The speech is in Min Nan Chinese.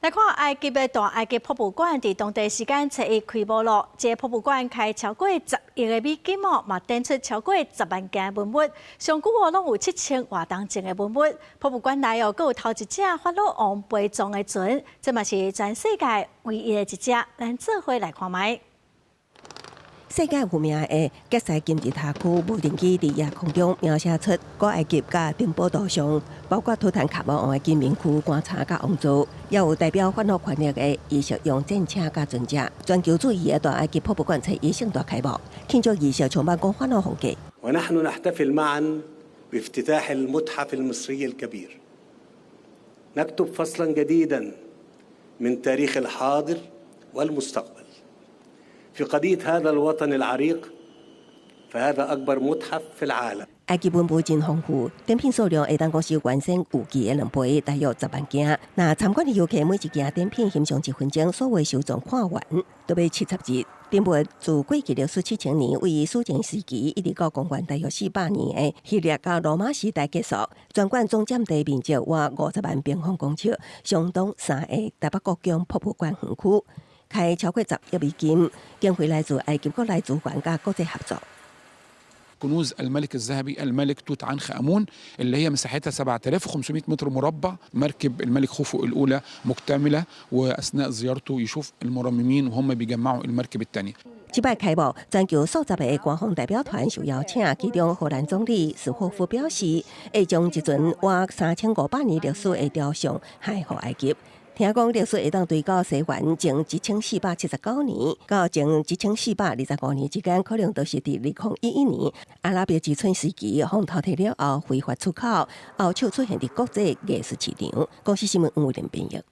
來看埃及的大埃及博物館，佇當地時間初一開幕囉。這个博物館開超過十億个美金哦，嘛展出超過10萬件文物，上久哦攏有7000外冬前的文物。博物館內哦，閣有頭一隻法老王陪葬的船，這嘛是全世界唯一的一隻。咱做伙來看覓。世界有名的傑西金字塔區無人機佇夜空中描寫出古埃及佮珍寶圖像，包括圖坦卡蒙王的金面具、棺材佮王座，也有代表法老權力的儀式用戰車佮尊者。全球注意的大埃及博物館初一盛大開幕，慶祝儀式充滿講法老風格。 ونحن نحتفل معا بافتتاح المتحف المصري الكبير نكتب فصلا جديدا من تاريخ الحاضر والمستقبل في قضية هذا الوطن العريق فهذا أكبر متحف في العالم。埃及文物真豐富，展品數量會當講是原先預計的兩倍，大約10萬件。若參觀的遊客每一件展品欣賞一分鐘，所有收藏看完都欲70日。展物自過去歷史7000年，位於史前時期，一直到公元大約400年的希臘佮羅馬時代結束。全館總佔地面積約50萬平方公尺，相當三个台北國宮博物館園區。開超過10億美金，經費來自埃及國內資源佮國際合作。 كنوز الملك الذهبي الملك توت عنخ امون اللي هي مساحتها 7500 متر مربع، مركب الملك خوفو الاولى مكتمله، واثناء زيارته يشوف المرممين وهم بيجمعوا المركب الثانيه. 這擺開幕，全球數十个官方代表團受邀請，其中荷蘭總理史霍夫表示，會將一尊約3500年歷史的雕像獻予埃及。聽講歷史會當追到西元前1479年到前1425年之間，可能都是佇2011年阿拉伯之春時期，予偷提了後非法出口，後手出現佇國際藝術市場。公視新聞吳林編譯。